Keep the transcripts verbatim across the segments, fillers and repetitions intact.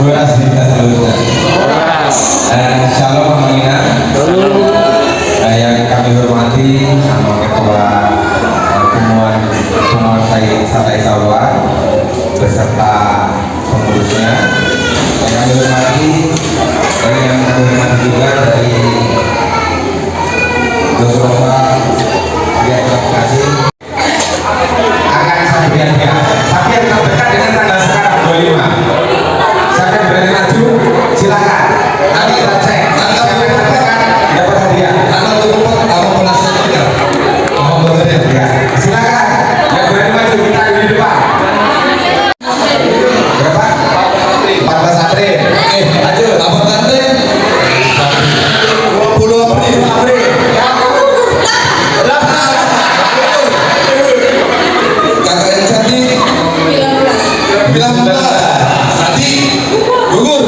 Horas di kita seluruhnya. Eh, shalom, Amang Inang. Eh, yang kami hormati Amang Ketua, eh, Punguan, Punguan Sai-, Satai Sauluan beserta pengurusnya. Yang kami hormati, dan yang kami hormati juga dari Gosok Roha, Dian Kasih. Akan Satrian, ya. Satrian terdekat dengan tanggal sekarang, dua puluh lima. Siapa yang berani maju, silakan. Nanti kita cek. Siapa yang terdekat, dapat hadiah. Tanggal dua puluh empat, Abang Penasehat kita. Abang Penasehat. Ya, silakan. Yang berani maju, kita ada di depan. Berapa? Empat belas April. Eh, lanjut. Apa tante? Dua puluh April. April. Kakak yang cantik. Sembilan belas. Sembilan belas. Cantik. Gugur.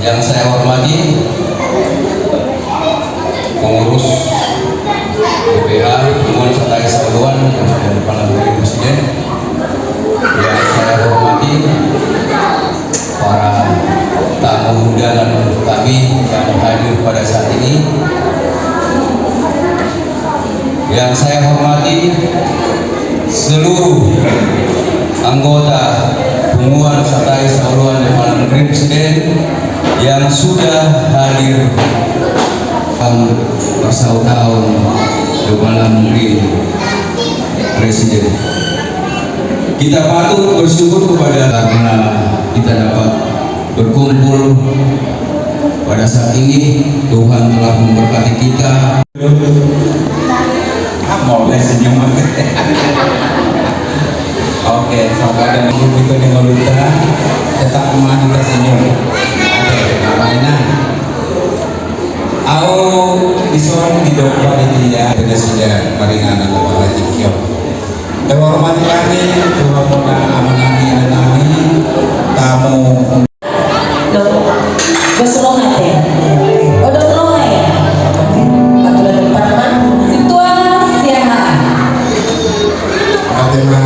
Yang saya hormati pengurus B P H Punguan Satai Sauluan dan Pala Manggiring Presiden. Yang saya hormati para tamu undangan kami yang hadir pada saat ini. Yang saya hormati seluruh anggota Punguan Satai Sauluan dan Pala Manggiring Presiden yang sudah hadir. Parsautaon Pala Manggiring Presiden. Kita patut bersyukur kepada karena kita dapat berkumpul pada saat ini. Tuhan telah memberkati kita. Oke, sampai ada minggu itu di Maluta, tetap semangat kita senyum. Oke, apa enak? Au dison didok panitia, nasida maringanan tu halak tingki on. Terhormati kami, terhormati amanami, inanami, tamu. Dos, dos roha te. Oh, dos roha ya. Oke. Aturan empat, Pak. Situasi ya. Mate ma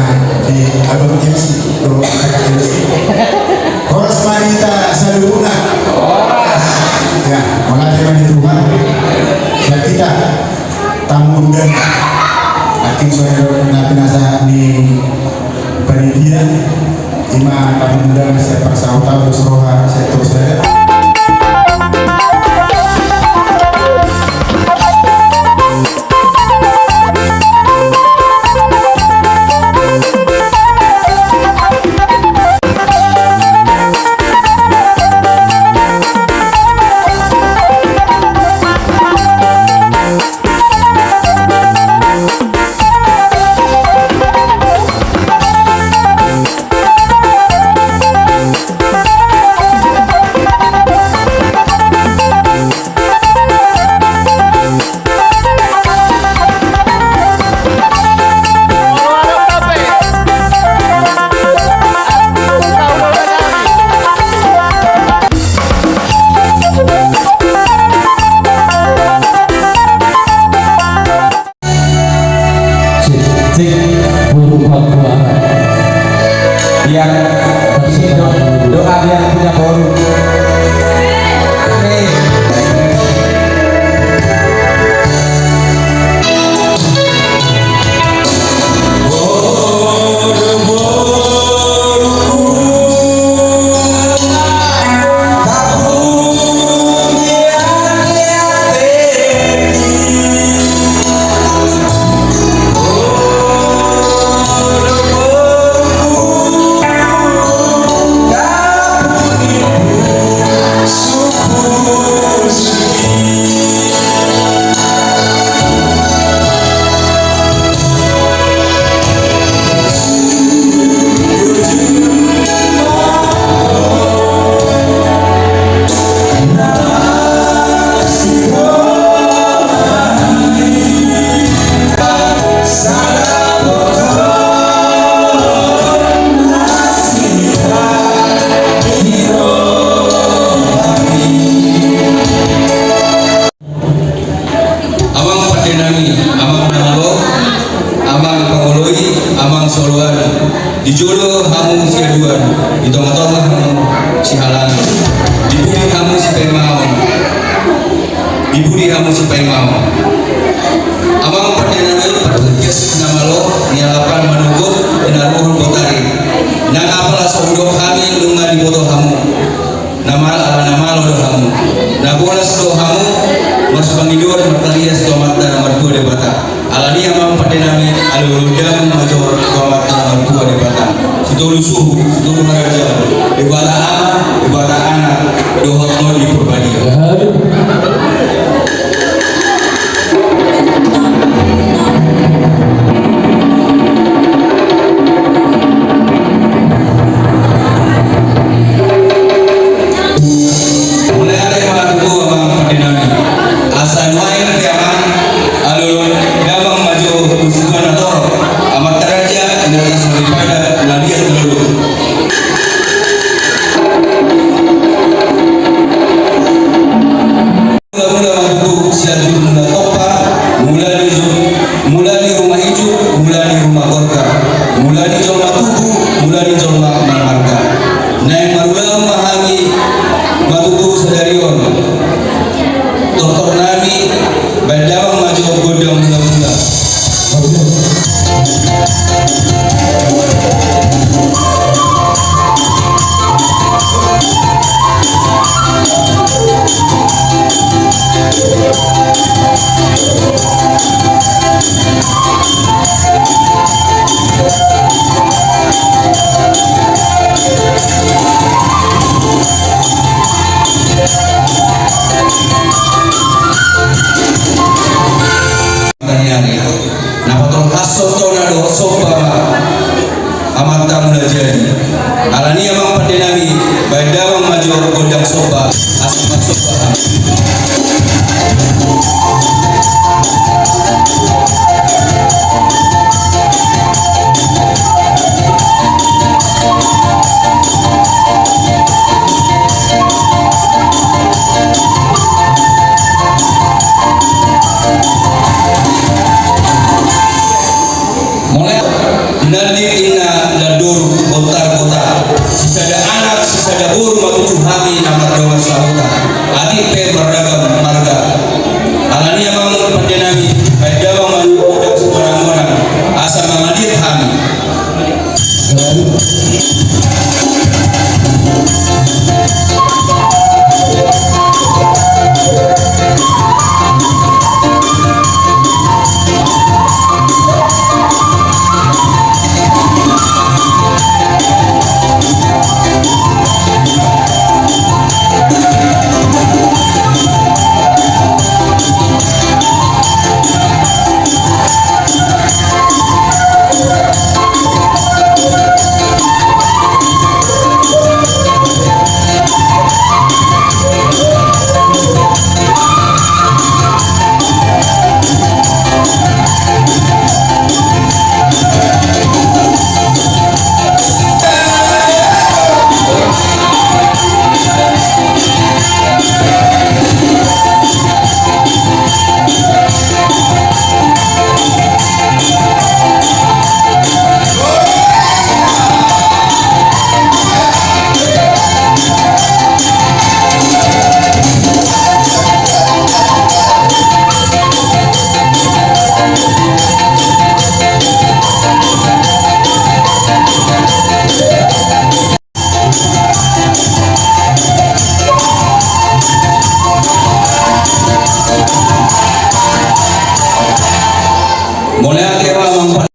di abang M C, bro, kakak M C. Horas ma di hita saluhutna. Horas. Ya, mauliate ma di Tuhan. Sian hita tamu undangan. Atik songon na pinasahat ni panitia, ima tamu undangan sian parsautaon dos Paimaon. Di pudi hamu sipaimaon. Amang pande nami, partingkian na malo, nialapan manogot, pinaruhon botari. Nang apala so hudok hami, nunga diboto hamu. Na mal-, ala na malo do hamu. Na bolas do hamu, marsipangidoan martalias tu Amanta na martua Debata. Alani i amang pande nami, alualu damang ma jo tu Amanta na martua Debata. Sitolu suhut, sitolu harajaon. Debata Ama, Debata Anak, dohot Tondi Porbadia. Mauliate ma tutu amang pande nami. Asa nuaeng pe amang, alualu damang ma jo tu sibana torop. Amanta raja, inanta soripada, na liat lolo. Mula-mula ma tutu sian jumolo na tompa, mula ni jo-, mula ni ruma ijuk, mula ni ruma gorga, mula ni jolma tubu, mula ni jolma marmarga. Naeng marulaon ma hami ma tutu sadari on. Tortor nami, baen damang ma jo gondang mula-mula. Taniari. Na patolhashon tona dohot somba ma Amanta Mulajadi. Alani i amang pande nami, baen damang ma jo gondang somba, asa marsomba hami. Mauliate. Nandit ninna na doru bontar kota. Sisada anak, sisada boru ma tutu hami na mardongan sahuta. Atik pe marragam marga. Alani i amang pande nami, baen damang ma jo gondang simonang-monang, asa mangaliat hami. Mauliate ma amang.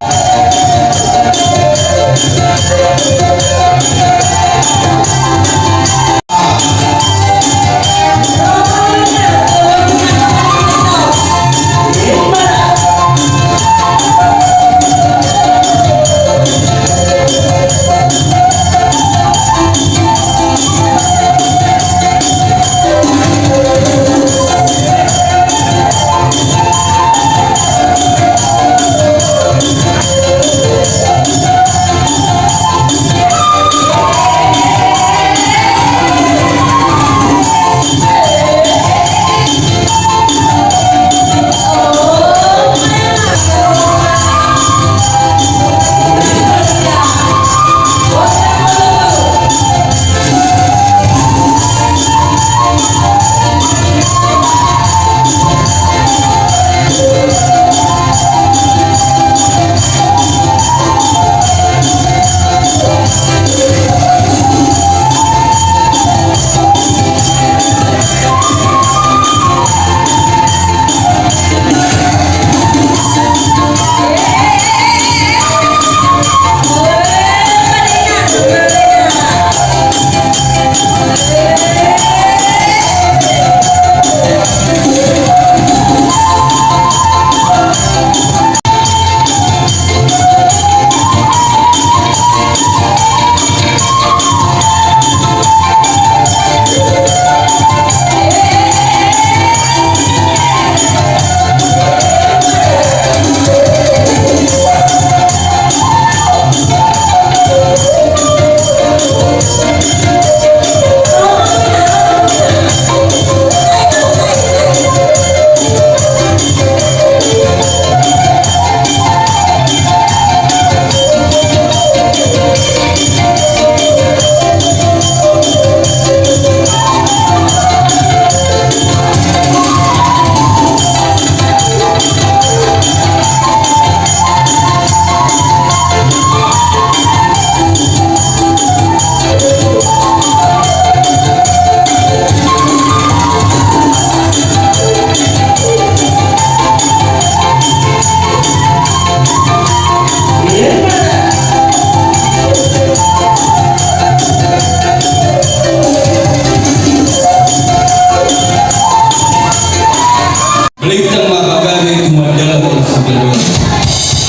Bintang ma pagabe tumandangkon sigaluan.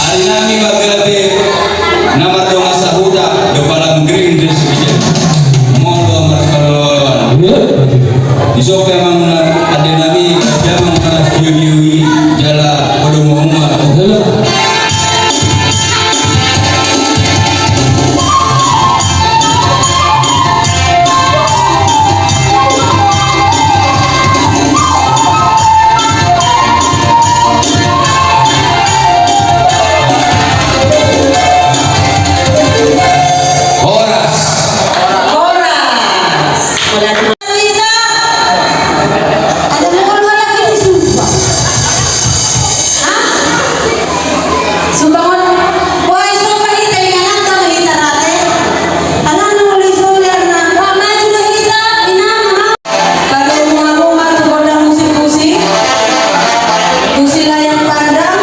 Ari nami ma gabe na mardongan sahuta, do palang gering do sigaluan. Molo markaloan. Di sope amang na ade nami, gabe amang na biu-biu i jala podo muna. Horas. Horas. Horas. Ada mukul mana ini sumpah? Hah? Sumbangan, wah, iso ma hita inganan tama hita rate. Anak nang uli soler na, wah, maju dah hita, inang, ha? Pada rumah-rumah tu gondang musik-musik. Musik layang pandang.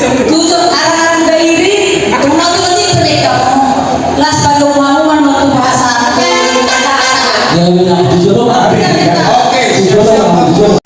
Tujuh arang-arang dairi. Tunggu tu nanti pendek kamu. Las pada rumah-rumah tu bahasa. Ya, ya, ya. Oke, siap, siap.